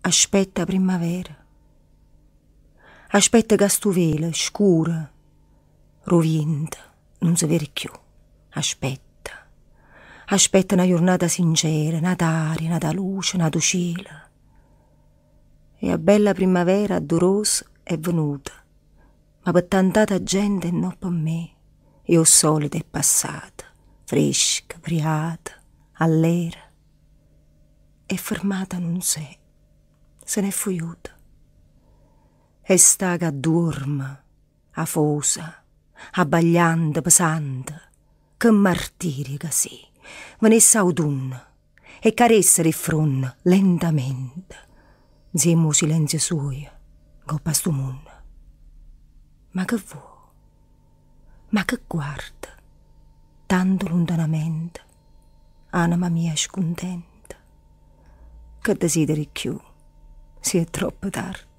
Aspetta 'a primmavera. Aspetta ca stu velo scuro d' 'o viento nun se vede cchiù. Aspetta. Aspetta na jurnata sincera, n'ata aria, n'ata luce, n'atu cielo. E 'a bella primmavera addurosa è venuta, ma pe tant'ata gente e no pe me. E 'o ssolito è passata, fresca, priata, allera. E fermata nun s'è, se n'è fujuta. E sta ca duorme, afosa, abbagliante, pesante, che martirio ca si', venesse autunno e caressero 'e ffronne lentamente, nzieme 'o silenzio suojo ncopp' a stu munno. Ma che vuo'? Ma che guarde tanto luntanamente, anema mia scuntenta? Che desidere cchiù si è troppo tarde?